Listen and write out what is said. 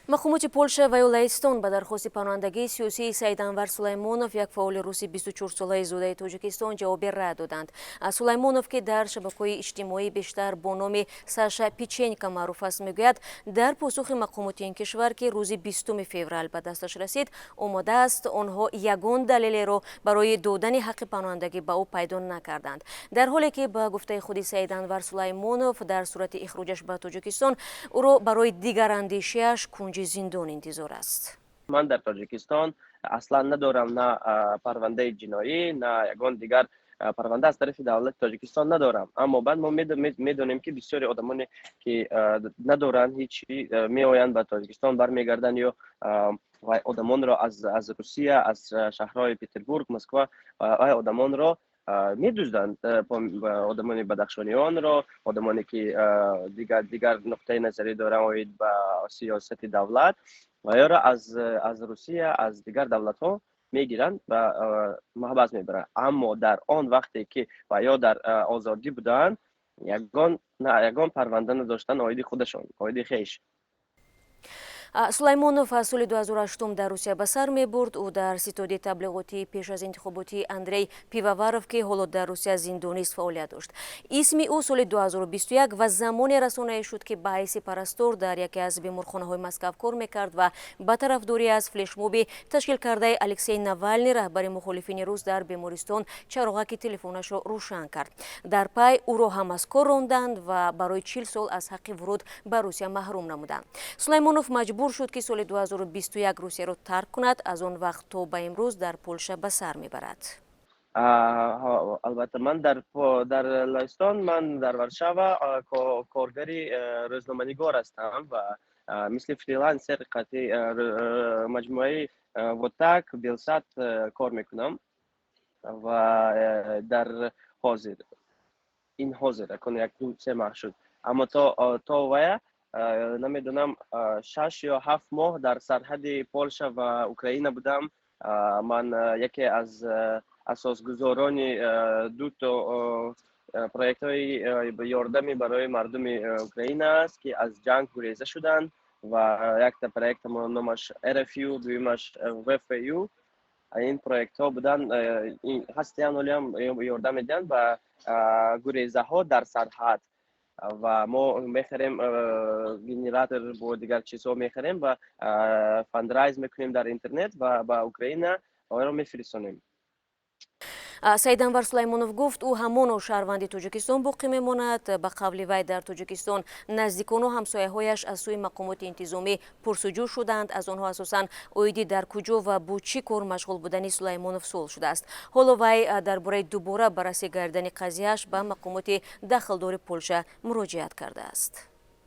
Мақомоти Полша ва ё Лаҳистон ба дархости паноҳандагии сиёсии Саиданвар Сулаймонов, як фаъоли руси 24-солаи зодаи Тоҷикистон, ҷавоби рад доданд. Сулаймонов, ки дар шабакаҳои иҷтимоӣ бештар бо номи Саша Печенька маъруф аст, мегӯяд, дар посухи мақомоти ин кишвар, ки рӯзи 20 феврал ба дасташ расид, омадааст, онҳо ягон далелеро барои додани ҳаққи паноҳандагӣ ба ӯ пайдо накарданд, дар ҳоле ки, ба гуфтаи худи Саиданвар Сулаймонов, дар сурати ихроҷаш ба Тоҷикистон ӯро барои дигарандешиаш кунҷи зиндон интизор аст. Ман дар Тоҷикистон аслан надорам на парвандаи ҷиноӣ, на ягон дигар парванда аз тарафи давлати Тоҷикистон надорам. Аммо баъд мо медонем, ки бисёри одамоне, ки надоранд ҳеҷ, меоянд, ба Тоҷикистон бармегарданд ё одамонро аз Русия, аз шаҳрҳои Петербург, Москва вай одамонро медузданд, одамони бадахшонионро, одамоне, ки дигар нуқтаи назарӣ доранд оид ба сиёсати давлат, ва ёро аз Русия, аз дигар давлатҳо мегиранд ва маҳбас мебаранд. Аммо дар он вақте, ки ва ё дар озодӣ буданд, ягон парванда надоштанд оиди худашон, оиди хеш. Сулаймонов аз соли 2008 дар Русия ба сар мебурд. Ӯ дар ситоди таблиғотии пеш аз интихоботии Андрей Пивоваров, ки ҳоло дар Русия зиндонист, фаъолият дошт. Исми ӯ соли 2021 ва замоне расонаӣ шуд, ки ба ҳайси парастор дар яке аз беморхонаҳои Москав кор мекард ва ба тарафдорӣ аз флешмоби ташкилкардаи Алексей Навални, раҳбари мухолифини рус, дар бемористон чароғаки телефонашро рӯшан кард. Дар пай ӯро ҳам аз кор ронданд ва барои 40 сол аз ҳаққи вуруд ба Русия маҳрум намуданд. Сулаймонов маҷбур шуд, ки соли 2021 Русияро тарк кунад. Аз он вақт то ба имрӯз дар Полша ба сар мебарад. Албатта, ман дар Лаҳистон, ман дар Варшава коргари рӯзноманигор ҳастам ва мисли фрилансер қати маҷмӯаи "Вот так", Белсат кор мекунам. Ва дар ҳозир, ин ҳозир акун як ду се маҳ шуд, аммо то вая, намедонам, 6 ё 7 моҳ дар сарҳади Полша ва Украина будам. Ман яке аз асосгузорони дуто проектҳои ёрдами барои мардуми Украина аст, ки аз ҷанг гуреза шуданд, ва якта проектамо номаш РФЮ, дуюмаш ВФЮ. Ин проектҳо буданд, ҳастиян, ҳолиам ёрдам медиҳанд ба гурезаҳо дар сарҳад. Ва мо мехарем генератор бо дигар чизҳо мехарем ва fundraise мекунем дар интернет ва ба Украина онро мефиристонем. Саиданвар Сулаймонов гуфт, ӯ ҳамоно шаҳрванди Тоҷикистон боқӣ мемонад. Ба қавли вай, дар Тоҷикистон наздикону ҳамсояҳояш аз сӯи мақомоти интизомӣ пурсуҷӯ шуданд. Аз онҳо асосан оиди дар куҷо ва бо чӣ кор машғул будани Сулаймонов суол шудааст. Ҳоло вай дар бораи дубора баррасӣ гардидани қазияаш ба мақомоти дахлдори Полша муроҷиат кардааст.